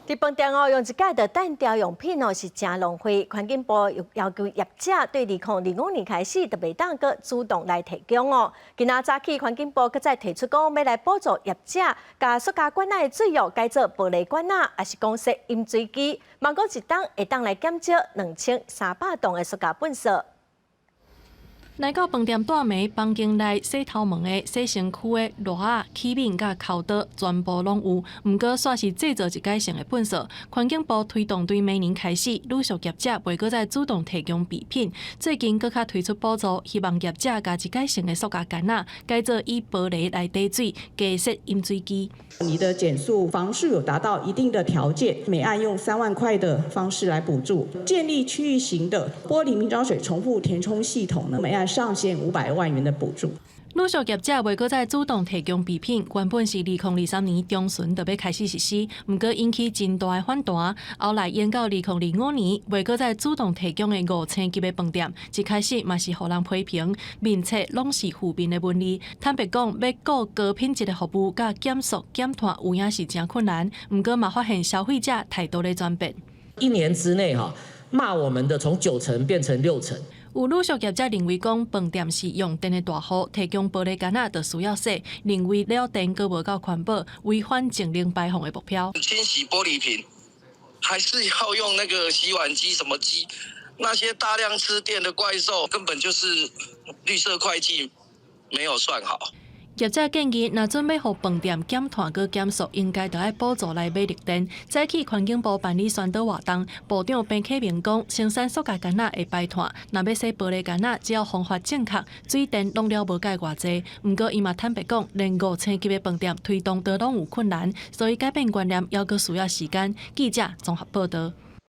佇飯店哦，用一改的單調用品哦，是誠浪費。環境部又要求業者對2025年開始，就袂當閣主動來提供哦。今仔早起，環境部閣再提出講，欲來補助業者，共塑膠罐仔的水哦改做玻璃罐仔，抑是講設飲水機，望講一冬會當來減少2300噸的塑膠糞埽。來到飯店蹛暝，房間內洗頭毛的、洗身軀的、箩仔、器皿佮釦刀，全部攏有。毋過，煞是製造一改性的糞埽。環境部推動對明年開始，旅宿業者袂閣再主動提供備品。最近閣較推出補助，希望業者共一改性的塑膠罐仔改做以玻璃來提水，加設飲水機。你的減塑方式有達到一定的條件，每案用3萬塊的方式來補助，建立區域型的玻璃瓶裝水重複填充系統呢，每案上限500萬元的補助。旅宿業者袂閣再主動提供備品，原本是2023年中旬就欲開始實施，毋過引起真大的反彈。後來延到2025年，袂閣再主動提供的五星級的飯店，一開始嘛是予人批評，面冊攏是負面的文字。坦白講，欲顧高品質的服務，佮減塑減碳，有影是誠困難。毋過嘛發現消費者態度咧轉變。一年之內，哈罵我們的從9成變成6成。有旅宿業者認為講，飯店是用電的大戶，提供玻璃罐仔就需要洗，認為了電閣無夠環保，違反淨零排放的目標。清洗玻璃瓶，還是要用那個洗碗機、什麼機？那些大量吃電的怪獸，根本就是綠色會計沒有算好。業者建議，若準備予飯店減碳閣減塑，應該著愛補助來買綠電。早起環境部辦理宣導活動，部長彭啟明講，生產塑膠罐仔會排碳，若欲洗玻璃罐仔，只要方法正確，水電攏了無蓋偌濟。毋過伊嘛坦白講，連五星級的飯店推動都攏有困難，所以改變觀念猶閣需要時間。記者綜合報導。